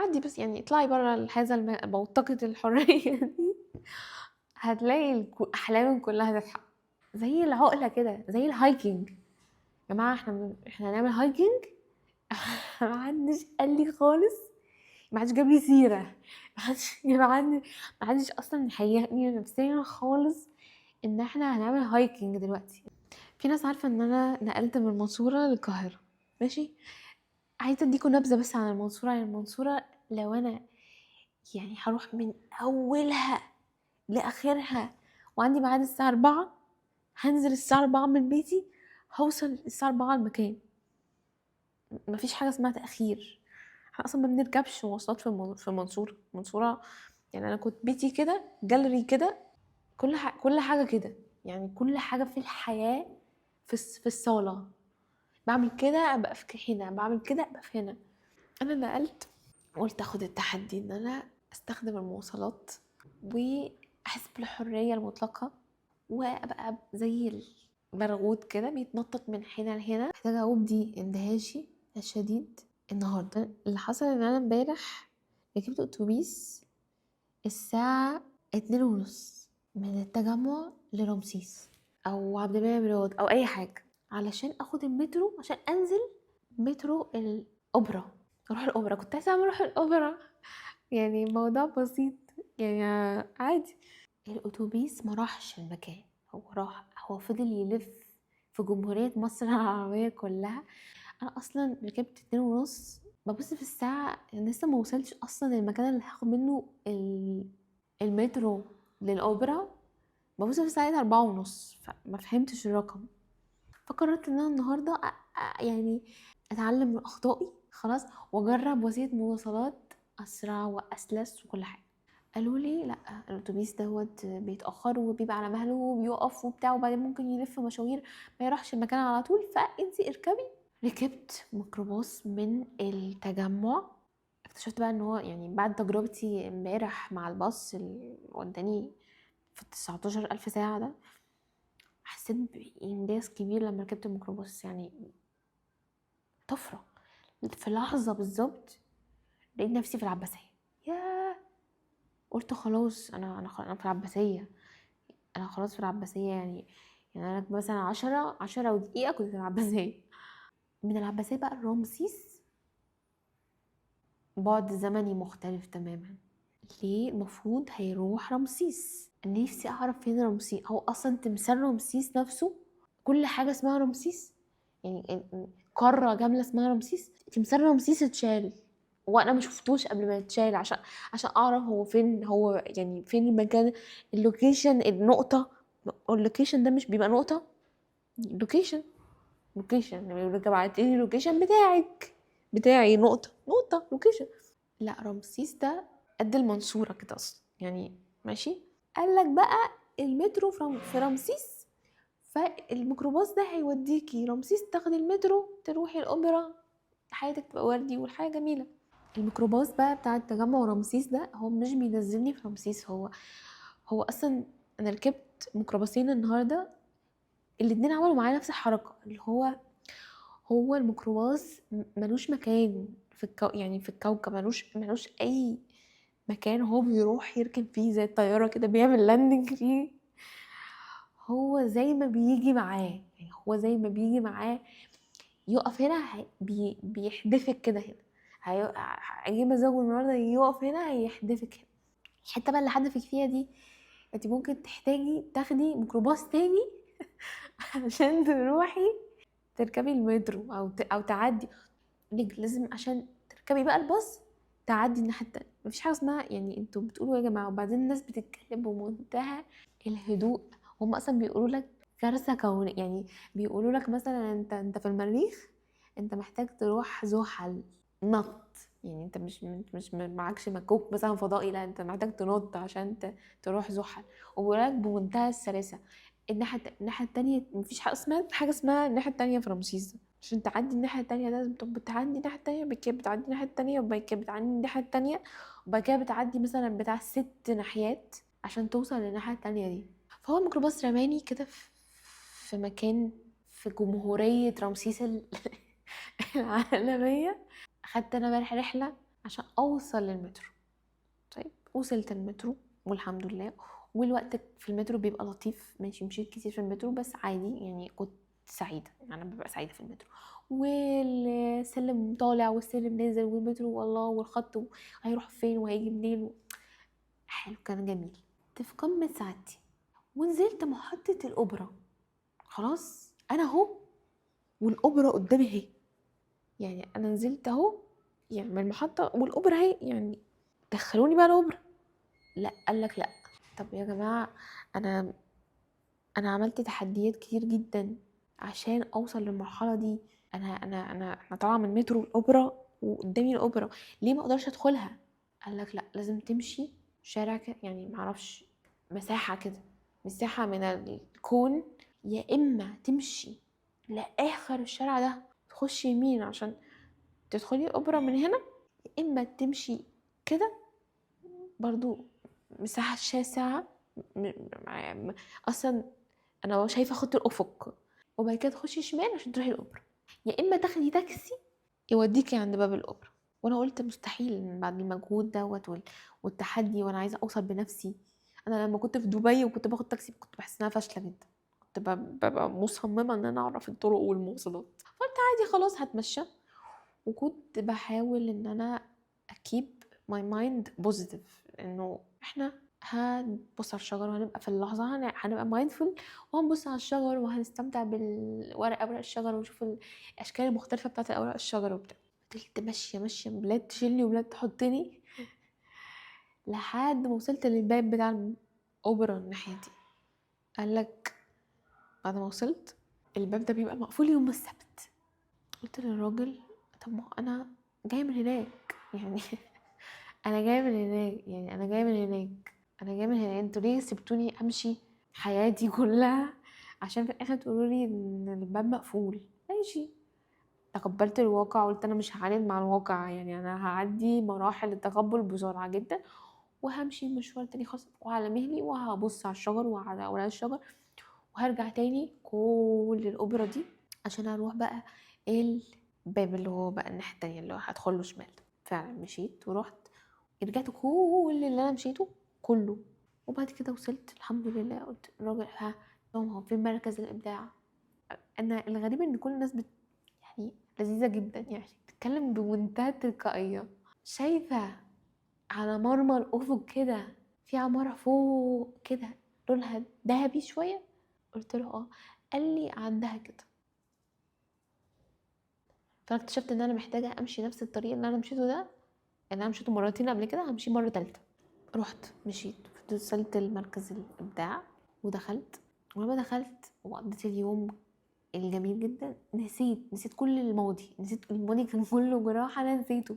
عدي بس، يعني اطلعي بره هذا بوتقة الحرية دي، هتلاقي أحلامك كلها تتحقق. زي العقلة كده، زي ال hiking. يا جماعة احنا هنعمل hiking. محدش قال لي خالص، محدش جاب لي سيرة، محدش جاب عندي، محدش أصلا هيئني نفسيا خالص إن احنا هنعمل hiking دلوقتي. في ناس عارفة إن أنا نقلت من المنصورة للقاهرة، ماشي؟ عايزة أديكوا نبذة بس عن المنصورة. يعني المنصورة لو أنا هروح من أولها لآخرها وعندي ميعاد الساعة 4، هنزل الساعة 4 من بيتي، هوصل الساعة 4 المكان. مفيش حاجة اسمها تأخير. احنا أصلا ما بنركبش مواصلات في المنصورة. المنصورة أنا كنت بيتي كده، جاليري كده، كل حاجة كده، كل حاجة في الحياة في الصالة. بعمل كده أبقى في هنا، بعمل كده أبقى في هنا. أنا نقلت قلت أخد التحدي إن أنا أستخدم المواصلات وأحس بالحرية المطلقة وأبقى زي البرغوت كده بيتنطط من هنا لهنا. محتاجة أبدي اندهاشي الشديد النهاردة. اللي حصل إن أنا امبارح ركبت أتوبيس الساعة اتنين ونص من التجمع لرمسيس أو عبد المنعم رياض أو أي حاجة، علشان أخد المترو، عشان أنزل مترو الأوبرا، أروح الأوبرا. كنت عايزة أروح الأوبرا، الموضوع بسيط، عادي. الأتوبيس ما راحش المكان، هو فضل يلف في جمهورية مصر العربية كلها. أنا أصلاً ركبت اتنين ونص، ببص في الساعة لسه ما وصلتش أصلاً المكان اللي هاخد منه المترو للأوبرا، ببص في الساعة أربعة ونص، فما فهمتش الرقم. فقررت إن أنا النهاردة أتعلم من أخطائي خلاص، وأجرب وسيلة مواصلات أسرع وأسلس وكل حاجة. قالوا لي لا، الأتوبيس دوت بيتأخر وبيبقى على مهله وبيقف وبتاع، وبعدين ممكن يلف مشاوير ما يروحش المكان على طول، فانتي اركبي. ركبت ميكروباص من التجمع. اكتشفت بقى ان هو بعد تجربتي امبارح مع الباص اللي وداني في 19,000 ساعة ده، حسيت بإنجاز كبير لما ركبت الميكروباص. طفرة في لحظة بالظبط لقيت نفسي في العباسية. ياه، قلت خلاص أنا في العباسية، أنا خلاص في العباسية. أنا مثلا 10 ودقيقة كنت في العباسية. من العباسية بقى رمسيس بعد زمني مختلف تماما. ليه المفروض هيروح رمسيس؟ نفسي أعرف فين رمسيس. هو أصلا تمثال رمسيس نفسه، كل حاجة اسمها رمسيس، قارة جاملة اسمها رمسيس، تمثال رمسيس اتشال وأنا ما شفتوش قبل ما يتشال، عشان أعرف هو فين، هو فين المكان، ال location، النقطة. ال location ده مش بيبقى نقطة، location بيقول لك ابعتي لي ال location بتاعي نقطة، نقطة location. لا، رمسيس ده قد المنصورة كده أصلا، ماشي. قال لك بقى المترو في رمسيس، فالميكروباص ده هيوديكي رمسيس، تاخدي المترو تروحي الأوبرا، حياتك تبقى وردي والحياة جميلة. الميكروباص بقى بتاع التجمع رمسيس ده هو مش بينزلني في رمسيس، هو أصلا أنا ركبت ميكروباصين النهاردة، الاتنين عملوا معايا نفس الحركة، اللي هو الميكروباص ملوش مكان في يعني في الكوكب، ملوش أي مكان هو بيروح يركن فيه زي الطيارة كده بيعمل لاندنج فيه. هو زي ما بيجي معاه، يعني هو زي ما بيجي معاه يقف هنا، بيحدفك كده هنا، هيجي مزاجه النهارده يقف هنا هيحدفك هنا. الحته بقى اللي حدفك فيها دي انت ممكن تحتاجي تاخدي ميكروباص تاني عشان تروحي تركبي المترو او تعدي. لازم عشان تركبي بقى الباص تعدي الناحيه التانية. مفيش حاجه اسمها انتوا بتقولوا يا جماعه، وبعدين الناس بتتكلم بمنتهى الهدوء، هم اصلا بيقولوا لك كارثه كونيه، بيقولوا لك مثلا انت في المريخ، انت محتاج تروح زحل نط، انت مش معكش مكوك مثلا فضائي، لا انت محتاج تنط عشان تروح زحل. وبيقولوا لك بمنتهى السلاسه الناحيه التانية مفيش حاجه اسمها الناحيه التانية في رمسيس ده. عشان تعدي الناحيه التانية لازم تبقى بتعدي الناحيه التانية، بعد كده بتعدي الناحيه التانية، وبعد كده بتعدي الناحيه التانية، وبعد كده بتعدي مثلا بتاع 6 ناحيات عشان توصل للناحيه التانية دي. فهو الميكروباص رماني كده في مكان في جمهورية رمسيس العالمية. خدت أنا امبارح رحلة عشان اوصل للمترو. طيب وصلت المترو والحمد لله، والوقت في المترو بيبقى لطيف، ماشي مشيت كتير في المترو بس عادي يعني، كنت سعيدة يعني، أنا ببقى سعيدة في المترو، والسلم طالع والسلم نازل والمترو والله والخط هيروح فين وهيجي منين حلو، كان جميل. كنت في قمة سعادتي. ونزلت محطة الأوبرا، خلاص أنا أهو والأوبرا قدامي أهي، يعني أنا نزلت أهو يعني من المحطة والأوبرا أهي، يعني دخلوني بقى الأوبرا. لا قال لك لا. طب يا جماعة أنا عملت تحديات كتير جدا عشان أوصل للمرحلة دي، أنا طالعة من مترو الأوبرا وقدامي الأوبرا، ليه ما أقدرش أدخلها؟ قال لك لا، لازم تمشي شارع كده، يعني معرفش مساحة كده، مساحة من الكون، يا إما تمشي لآخر الشارع ده تخشي يمين عشان تدخلي الأوبرا من هنا، يا إما تمشي كده برضو مساحة شاسعة، أصلا أنا شايفة خط الأفق، وبعد كده تخشي شمال عشان تروحي الأوبرا، يا إما تاخدي تاكسي يوديكي عند باب الأوبرا. وأنا قلت مستحيل بعد المجهود دوت والتحدي، وأنا عايزة أوصل بنفسي. أنا لما كنت في دبي وكنت باخد تاكسي كنت بحس إن أنا فاشلة جدا، كنت ببقى مصممة إن أنا أعرف الطرق والمواصلات، فقلت عادي خلاص هتمشى. وكنت بحاول إن أنا أكيب my mind positive، إنه إحنا هنبص على الشجر وهنبقى في اللحظة، هنبقى mindful وهنبص على الشجر وهنستمتع بالورق، أوراق الشجر، ونشوف الأشكال المختلفة بتاعت أوراق الشجر وبتاع. فضلت ماشية ماشية، بلاد تشيلني وبلاد تحطني، لحد ما وصلت للباب بتاع الأوبرا الناحية دي. قال لك بعد ما وصلت الباب ده بيبقى مقفول يوم السبت. قلت للراجل طب ما أنا جاية من هناك يعني، أنا جاية من هناك يعني، أنا جاية من هناك، أنا جاية من هناك، انتوا ليه سبتوني أمشي حياتي كلها عشان في الآخر تقولوا لي إن الباب مقفول؟ ماشي، تقبلت الواقع وقلت أنا مش هعاند مع الواقع، يعني أنا هعدي مراحل التقبل بسرعة جدا وهمشي مشوار تاني خالص وعلى مهلي، وهبص على الشجر وعلى أوراق الشجر، وهرجع تاني كل الأوبرا دي عشان أروح بقى الباب اللي هو بقى الناحية التانية اللي هو هدخله شمال. فعلا مشيت ورحت، رجعت كل اللي أنا مشيته كله، وبعد كده وصلت الحمد لله. قلت الراجل ها هو فين مركز الإبداع؟ أنا الغريب إن كل الناس يعني لذيذة جدا، يعني بتتكلم بمنتهى التلقائية. شايفة على مرمى الأفق كده في عمارة فوق كده لونها ذهبي شوية، قلت له اه، قال لي عندها كده. فأنا اكتشفت إن أنا محتاجة أمشي نفس الطريق اللي أنا مشيته ده، اللي أنا مشيته مرتين قبل كده، همشي مرة تالتة. رحت مشيت وصلت لمركز الإبداع ودخلت، ولما دخلت وقضيت اليوم الجميل جدا، نسيت كل الماضي، نسيت الماضي كان كله جراح، أنا نسيته.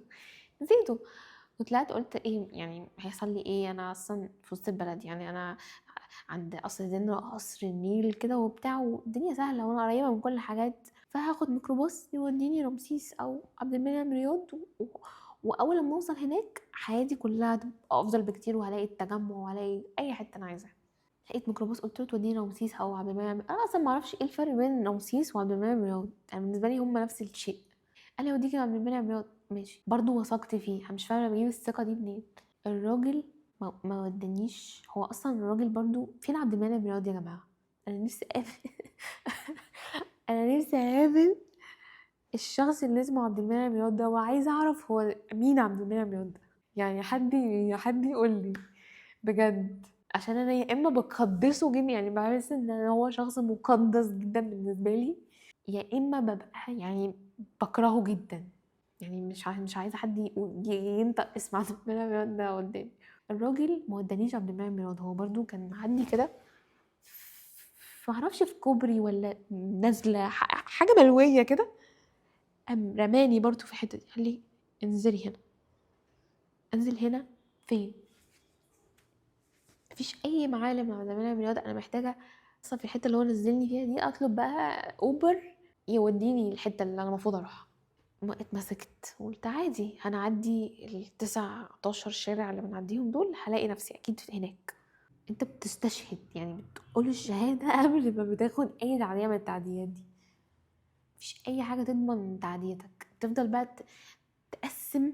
وطلعت قلت إيه يعني هيحصل لي إيه، أنا أصلا في وسط البلد، يعني أنا عند قصر زين قصر النيل كده وبتاع، والدنيا سهلة وأنا قريبة من كل حاجات، فهاخد ميكروباص يوديني رمسيس أو عبد المنعم رياض، وأول لما أوصل هناك حياتي كلها هتبقى أفضل بكتير، وهلاقي التجمع وهلاقي أي حتة أنا عايزاها. لقيت ميكروباص قلت له توديني رمسيس أو عبد المنعم، أنا أصلا ما أعرفش إيه الفرق بين رمسيس وعبد المنعم رياض، يعني بالنسبة لي هما نفس الشيء. قال لي اوديكي عبد المنعم رياض، ماشي، برضو وثقت فيه، انا مش فاهمه بجيب الثقه دي منين. الراجل ما ودانيش، هو اصلا الراجل برضو فين عبد المنعم رياض يا جماعه؟ انا نفسي اقابل انا نفسي اقابل الشخص اللي اسمه عبد المنعم رياض ده، وعايزه اعرف هو مين عبد المنعم رياض ده، يعني حد يقول لي بجد، عشان انا يا اما بقدسه جدا، يعني بحس ان هو شخص مقدس جدا بالنسبه لي، يا اما ببقى يعني بكرهه جدا، يعني مش عايزه حد ينطق اسم عبد المنعم رياض ده قدامي. الراجل ما ودانيش عبد المنعم رياض، هو برضو كان معدي كده ما اعرفش في كوبري ولا نازله حاجه ملويه كده، قام رماني برضو في الحته دي، قال لي انزلي هنا. انزل هنا فين؟ مفيش اي معالم عبد المنعم رياض، انا محتاجه اصلا في الحته اللي هو نزلني فيها دي اطلب بقى اوبر يوديني الحته اللي انا المفروض اروحها. ما اتمسكت وقلت عادي هنعدي ال19 شارع اللي بنعديهم دول، هلاقي نفسي اكيد هناك. انت بتستشهد، يعني بتقول الشهاده قبل ما بتاخد اي تعديه من التعديات دي، مفيش اي حاجه تضمن تعديتك. تفضل بقى تقسم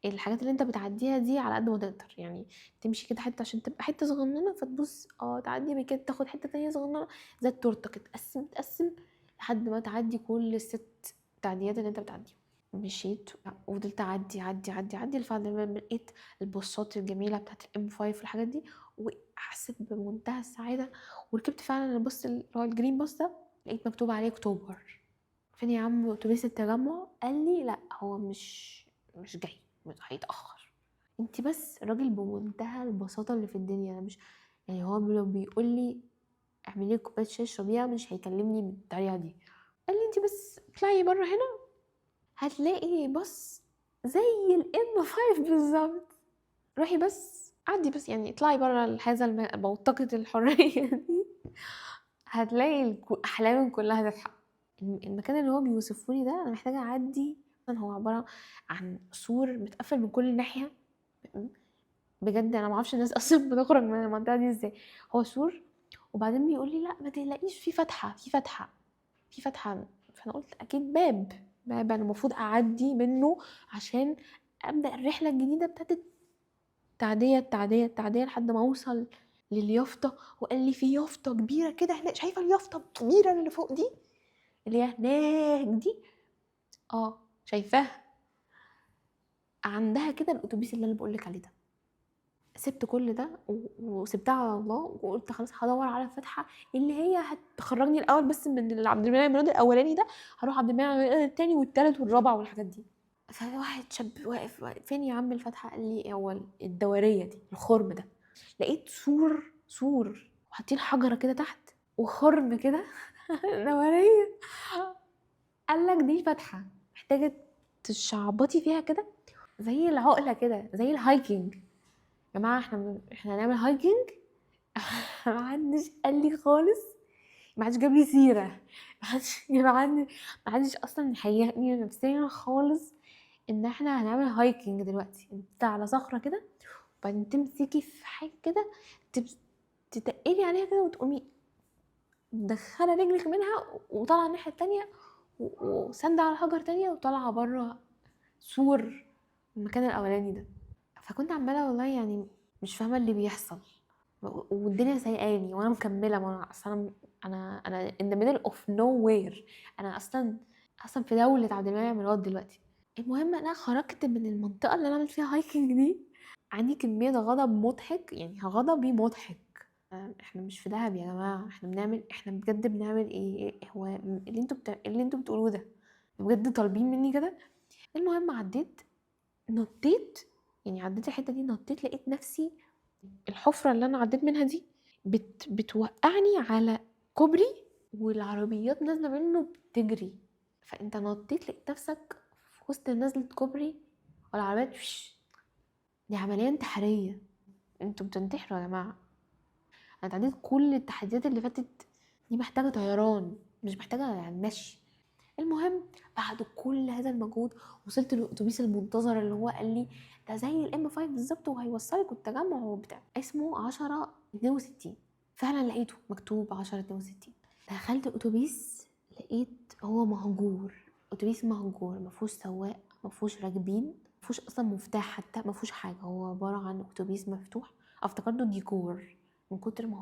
الحاجات اللي انت بتعديها دي على قد ما تقدر، يعني تمشي كده حتة عشان تبقى حتة صغننه، فتبص تعدي من كده تاخد حتة تانية صغننه زي التورتة كده، تقسم تقسم لحد ما تعدي كل الست تعديات اللي انت بتعديهم. مشيت وفضلت اعدي عدي عدي عدي لحد ما لقيت الباصات الجميلة بتاعت ال M 5 والحاجات دي، وحسيت بمنتهى السعادة وركبت فعلا الباص اللي هو ال green bus ده، لقيت مكتوب عليه اكتوبر. فين يا عم اتوبيس التجمع؟ قال لي لا هو مش جاي، هيتاخر. انت بس راجل بمنتهى البساطة اللي في الدنيا، انا مش يعني هو لو بيقول لي اعملي لي كوباية شاي اشربيها مش هيكلمني بالطريقة دي. قال لي انت بس اطلعي بره هنا هتلاقي باص زي ال M 5 بالظبط، روحي بس عدي بس، يعني اطلعي بره هذا بوتقة الحرية دي هتلاقي احلامك كلها هتتحقق. المكان اللي هو بيوصفه لي ده انا محتاجه اعدي، هو عبارة عن سور متقفل من كل ناحية. بجد انا ما اعرفش الناس اصلا بتخرج من المنطقة دي ازاي. هو سور، وبعدين بيقول لي لا ما تقلقيش في فتحه في فتحه في فتحه، فانا قلت اكيد باب انا المفروض اعدي منه عشان ابدا الرحلة الجديدة بتاعت التعديه التعديه التعديه لحد ما اوصل لليافطه. وقال لي في يافطة كبيرة كده هناك، شايفه اليافطه الكبيرة اللي فوق دي اللي هي هناك دي؟ شايفاها، عندها كده الاتوبيس اللي انا بقول لك عليه ده. سبت كل ده وسبتها على الله، وقلت خلاص هدور على الفتحة اللي هي هتخرجني الاول بس من عبد المنعم مراد الاولاني ده، هروح عبد المنعم مراد التاني والتالت والرابع والحاجات دي. فواحد شاب واقف، فين يا عم الفتحة؟ قال لي هو الدورية دي الخرم ده. لقيت سور وحاطين حجره كده تحت وخرم كده دورية. قال لك دي فتحه محتاجه تشعبطي فيها كده زي العقلة كده، زي ال hiking. يا جماعة احنا هنعمل hiking؟ ما حدش قال لي خالص، ما حدش جاب لي سيره، ما حدش اصلا هيئني نفسيا خالص ان احنا هنعمل hiking دلوقتي. انت على صخرة كده وبعدين تمسكي في حاجة كده تتقلي عليها كده وتقومي مدخله رجلك منها وطالعه الناحية التانية وساندة على حجر تانية وطالعه بره سور المكان الاولاني ده. فكنت عماله والله يعني مش فاهمه اللي بيحصل والدنيا سايقاني وانا مكملة، ما انا اصلا انا in the middle of nowhere، انا اصلا في دولة عبد المنعم مراد دلوقتي. المهم انا خرجت من المنطقة اللي انا عملت فيها hiking دي عندي كمية غضب مضحك، يعني غضبي مضحك. احنا مش في دهب يا جماعة، احنا بجد بنعمل ايه؟ هو اللي انتوا بتقولوه ده بجد طالبين مني كده؟ المهم عديت نطيت، يعني عديت الحتة دي نطيت، لقيت نفسي الحفرة اللي انا عديت منها دي بتوقعني على كوبري والعربيات نازله منه بتجري. فانت نطيت لقيت نفسك في وسط نزله كوبري والعربيات دي عملية انتحارية، انتوا بتنتحروا يا جماعة. انا تعديت كل التحديات اللي فاتت دي محتاجه طيران مش محتاجه مشي. المهم بعد كل هذا المجهود وصلت للاتوبيس المنتظر اللي هو قال لي ده زي ال M 5 بالظبط وهيوصلك التجمع وبتاع، اسمه 1062. فعلا لقيته مكتوب 1062. دخلت الاتوبيس لقيت هو مهجور، اتوبيس مهجور ما فيهوش سواق، ما فيهوش راكبين، ما فيهوش اصلا مفتاح حتى، ما فيهوش حاجة، هو عبارة عن اتوبيس مفتوح. افتكرته ديكور من كتر ما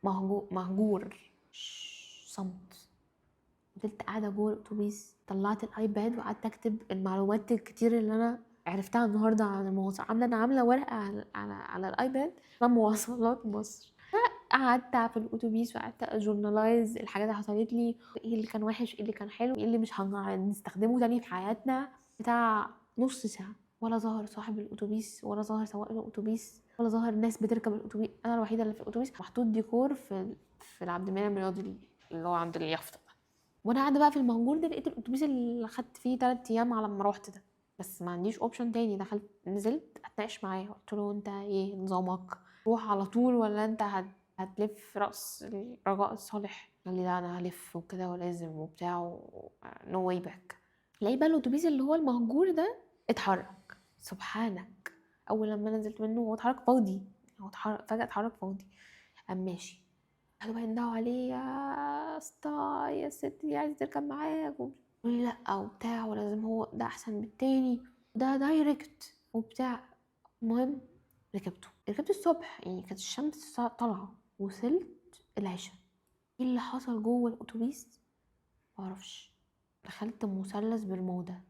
هو مهجور. صمت. فضلت قاعدة جوه الاتوبيس، طلعت ال iPad وقعدت اكتب المعلومات الكتير اللي انا عرفتها النهارده عن المواصلات. انا عامله ورقة على ال iPad عن مواصلات مصر. قعدت في الاتوبيس وقعدت ا journalize الحاجات اللي حصلت لي، ايه اللي كان وحش، ايه اللي كان حلو، ايه اللي مش هنستخدمه تاني في حياتنا. بتاع نص ساعة ولا ظهر صاحب الاتوبيس ولا ظهر سواق الاتوبيس ولا ظهر ناس بتركب الاتوبيس. انا الوحيدة اللي في الاتوبيس. محطوط ديكور في العبد المنعم الرياضي اللي هو عند اليافطه. وانا قاعدة بقى في المهجور ده لقيت الاتوبيس اللي خدت فيه 3 ايام على ما روحت ده، بس ما عنديش option تاني. دخلت نزلت اتناقش معاه، قلت له انت ايه نظامك، روح على طول ولا انت هتلف راس الرجاء الصالح؟ قال لي لا انا هلف وكده ولازم وبتاع no way back. لقيت بقى الاتوبيس اللي هو المهجور ده اتحرك. سبحانك، اول لما نزلت منه هو اتحرك فاضي، هو اتحرك فجاة، اتحرك فاضي. قام ماشي، قالوا بقى يندهوا عليه يا اسطى يا ست دي عايزه تركب معاك، يقول لي لا وبتاع ولازم هو ده احسن من التاني، ده direct. وبتاع. المهم ركبته الصبح، يعني كانت الشمس طالعه، وصلت العشاء. ايه اللي حصل جوه الاتوبيس معرفش، دخلت مثلث برمودا.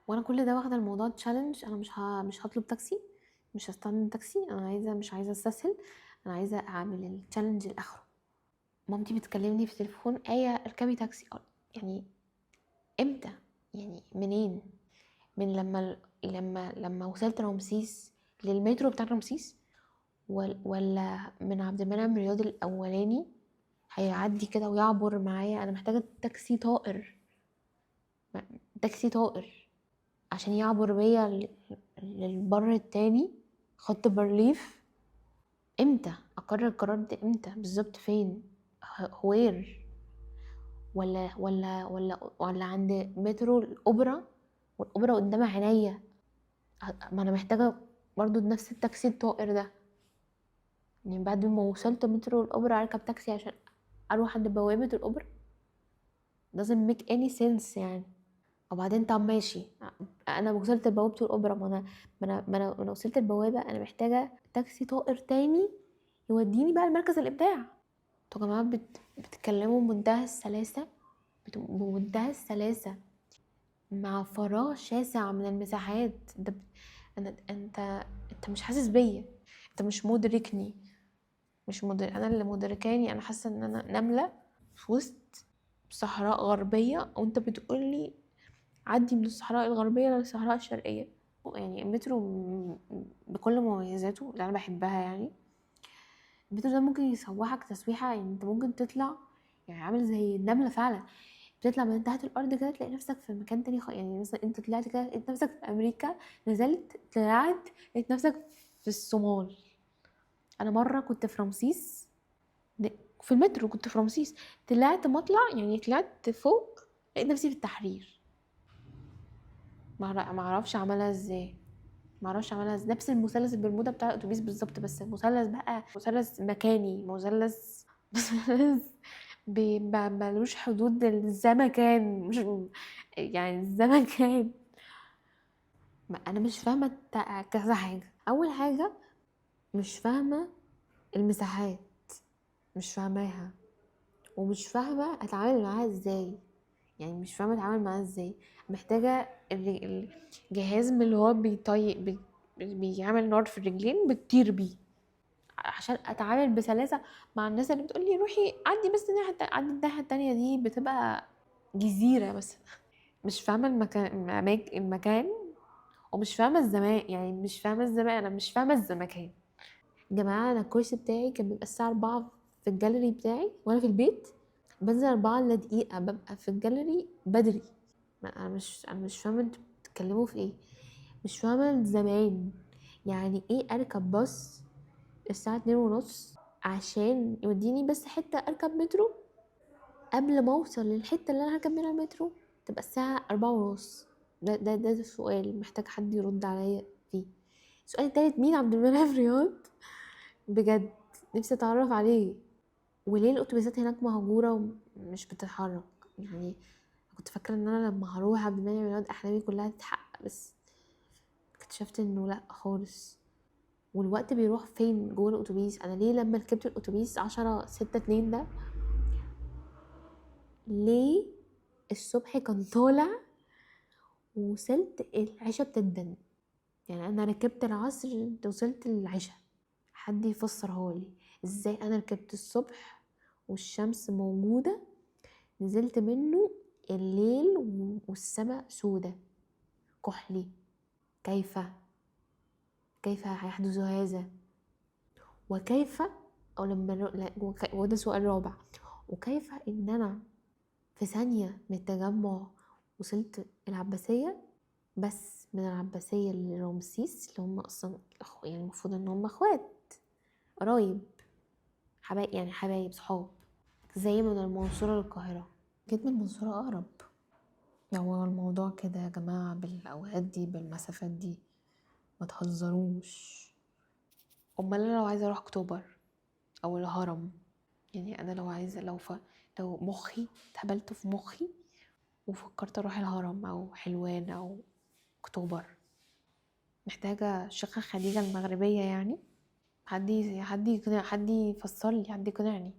وانا كل ده واخده الموضوع challenge، انا مش هطلب تاكسي، مش هستنى تاكسي، انا مش عايزه استسهل، انا عايزه اعمل ال challenge لاخره. مامتي بتكلمني في التليفون، ايه اركبي تاكسي. يعني امتى؟ يعني منين؟ من لما وصلت رمسيس للمترو بتاع رمسيس، ولا من عبد المنعم رياض الاولاني هيعدي كده ويعبر معايا؟ انا محتاجه تاكسي طائر، تاكسي طائر عشان يعبر بيا للبر التاني، خط بارليف. امتى اقرر القرار ده؟ امتى بالظبط؟ فين؟ where؟ ولا ولا ولا ولا عند مترو الاوبرا، والاوبرا قدام عينيا. ما انا محتاجه برضو نفس التاكسي الطائر ده. يعني بعد ما وصلت مترو الاوبرا اركب تاكسي عشان اروح عند بوابه الاوبرا؟ doesn't make any sense يعني. وبعدين طب ماشي، انا وصلت لبوابه الاوبرا، ما انا وصلت البوابة، انا محتاجه تاكسي طائر تاني يوديني بقى لمركز الابداع. انتوا يا جماعة بتتكلموا بمنتهى السلاسة، بمنتهى السلاسة مع فراغ شاسع من المساحات. انت مش حاسس بيا، انت مش مدركني، مش مدرك، انا اللي مدركاني. انا حاسه ان انا نملة في وسط صحراء غربية، وانت بتقولي عدي من الصحراء الغربية للصحراء الشرقية. يعني المترو بكل مميزاته اللي انا بحبها، يعني المترو ده ممكن يسوحك تسويحه، يعني انت ممكن تطلع يعني عامل زي النملة فعلا، بتطلع من تحت الارض كده تلاقي نفسك في مكان تاني يعني مثلا انت طلعت كده لقيت نفسك في امريكا، نزلت طلعت لقيت نفسك في الصومال. انا مرة كنت في رمسيس، في المترو كنت في رمسيس، طلعت مطلع يعني طلعت فوق لقيت نفسي في التحرير. ما اعرفش عملها ازاي، ما اعرفش عملها ازاي. نفس المثلث البرمودا بتاع الاتوبيس بالظبط، بس المثلث بقى مثلث مكاني، مثلث ملوش حدود الزمكان، مش يعني الزمكان. ما انا مش فاهمه كذا حاجة. اول حاجة مش فاهمه المساحات، مش فاهماها، ومش فاهمه اتعامل معاها ازاي. يعني مش فاهمه اتعامل معاها ازاي. محتاجه الجهاز من اللي هو بيعمل نار في الرجلين بتطير بيه، عشان اتعامل بسلاسة مع الناس اللي بتقولي روحي عدي بس الناحية عدي الناحية التانية، دي بتبقى جزيرة بس. مش فاهمه المكان، ومش فاهمه الزمان، يعني مش فاهمه الزمان، انا مش فاهمه الزمكان. يا جماعة انا الكورس بتاعي كان بيبقى الساعة 4 في الجاليري بتاعي وانا في البيت، بنزل 4 الا دقيقة ببقى في الجاليري بدري. ما انا مش فاهمه انتوا بتتكلموا في ايه، مش فاهمه الزمان. يعني ايه اركب باص الساعة اتنين ونص عشان يوديني بس حتة اركب مترو، قبل ما اوصل للحتة اللي انا هركب منها المترو تبقى الساعة أربعة ونص؟ ده سؤال محتاج حد يرد عليا فيه. السؤال التالت، مين عبد المنعم رياض؟ بجد نفسي اتعرف عليه. وليه الاتوبيسات هناك مهجورة ومش بتتحرك؟ يعني كنت فاكره ان انا لما هروح عبد المنعم رياض احلامي كلها هتتحقق، بس اكتشفت انه لا خالص. والوقت بيروح فين جوه الاتوبيس؟ انا ليه لما ركبت الاتوبيس 10:06 ده، ليه الصبح كان طالع ووصلت العشاء بتدن؟ يعني انا ركبت العصر وصلت العشاء. حد يفسرها لي ازاي انا ركبت الصبح والشمس موجودة، نزلت منه الليل والسماء سودة كحلي؟ كيف هيحدث هذا؟ وكيف او لما لا، وده سؤال رابع، وكيف ان انا في ثانية من التجمع وصلت العباسية، بس من العباسية لرمسيس اللي هم اصلا يعني المفروض ان هم اخوات قرايب حبايب، يعني حبايب صحاب، زي من المنصورة للقاهرة. جيت من المنصورة أقرب. هو الموضوع كده يا جماعة بالأوقات دي بالمسافات دي، ما تهزروش. أمال أنا لو عايزة أروح أكتوبر أو الهرم، يعني أنا لو عايزة، لو لو مخي اتهبلت في مخي وفكرت أروح الهرم أو حلوان أو أكتوبر، محتاجة الشيخة خديجة المغربية يعني، حد حد يقنع، حد يفسر لي، حد يقنعني.